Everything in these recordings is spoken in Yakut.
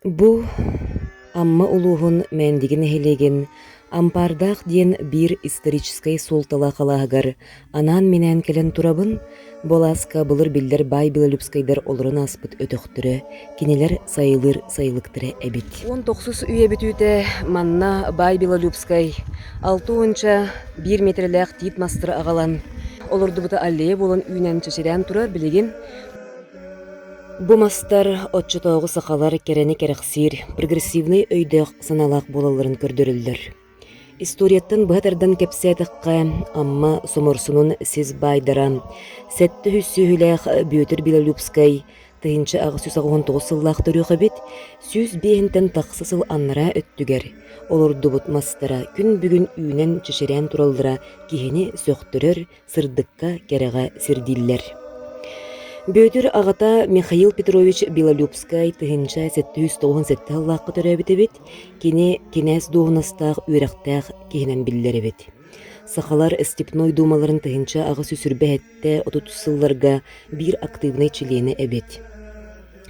Бу Амма улууһун Мээндиги нэһилиэгин Ампаардаах диэн биир историческай суолталаах алааһыгар анаан-минээн кэлэн турабын. Бу алааска былыр биллэр баай Белолюбскайдар олорон ааспыт өтөхтөрө, кинилэр сайылыыр сайылыктара эбит. Уон тохсус үйэ бүтүүтэ манна баай Белолюбскай алта уонча биир миэтэрэлээх тиит мастары аҕалан олордубута аллея буолан үүнэн чэчирээн турар билигин. Бу мастар оччотооҕу сахалар кэрэни кэрэхсиир, прогрессивнай өйдөөх санаалаах буолалларын көрдөрөллөр. Историяттан быһа тардан кэпсээтэххэ, Амма Соморсунун сис баайдара 700 сүөһүлээх Бүөтүр Белолюбскай 1889 сыллаах төрүөх эбит, 105-тэн тахса сыл анараа өттүгэр олордубут мастара күн бүгүн үүнэн чэчирээн тураллара киһини сөхтөрөр, сырдыкка, кэрэҕэ сирдииллэр. Бүөтүр аҕата Михаил Петрович Белолюбскай 1797 сыллаахха төрөөбүт эбит. Кини кинээс дуоһунастаах үөрэхтээх киһинэн биллэр эбит. Сахалар Степной дуумаларын 1827 сылларга биир актыыбынай чилиэнэ эбит.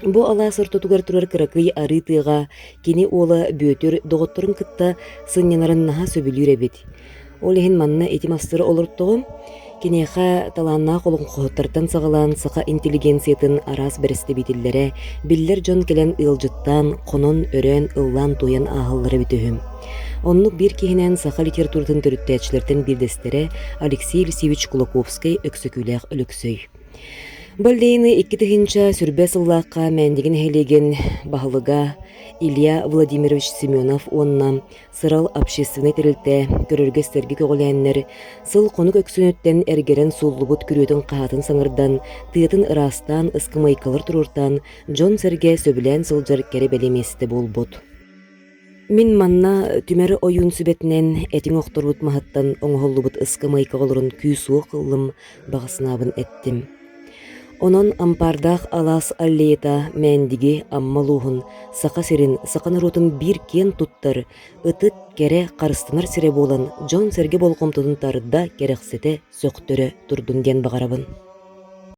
Бу алаас ортотугар турар кыракый арыы тыаҕа кини уола Бүөтүр доҕотторун кытта сынньанарын наһаа сөбүлүүр эбит. Ол иһин манна ити мастары олортоҕум, киниэхэ талааннаах олоҥхоһуттартан саҕалаан саха интеллигенциятын араас бэрэстэбиитэллэрэ, биллэр дьон кэлэн ыалдьыттаан, хонон, өрөөн, ыллаан-туойан ааһаллара эбит үһү. Оннук биир киһинэн саха литературатын төрүттээччилэртэн биирдэстэрэ Алексей Елисеевич Кулаковскай-Өксөкүүлээх Өлөксөй. Боллейны 2000 сыллаахха Мээндиги нэһилиэгин баһылыга Илья Владимирович Семенов уонна Сырал общественнай тэрилтэ көрөргө-истэргэ көҕүлээннэр, сыл-хонук өксүнүттэн эргэрэн сууллубут күрүөтүн-хаһаатын саҥардан, тыатын ыраастаан, ыскамыайкалар туруортаан, дьон-сэргэ сөбүлээн сылдьар кэрэ-бэлиэ миэстэ буолбут. Мин манна Түмэр ойуун сүбэтинэн этиҥ охторбут маһыттан оҥоһуллубут ыскамыайкаҕа олорон күүс-уох ыллым, баҕа санаабын эттим. Онон Ампаардаах алаас аллеята Мээндиги, Амма улууһун, Саха сирин, саха норуотун биир киэн туттар, ытык, кэрэ, харыстанар сирэ буолан дьон-сэргэ болҕомтотун тарда, кэрэхсэтэ, сөхтөрө турдун диэн баҕарабын.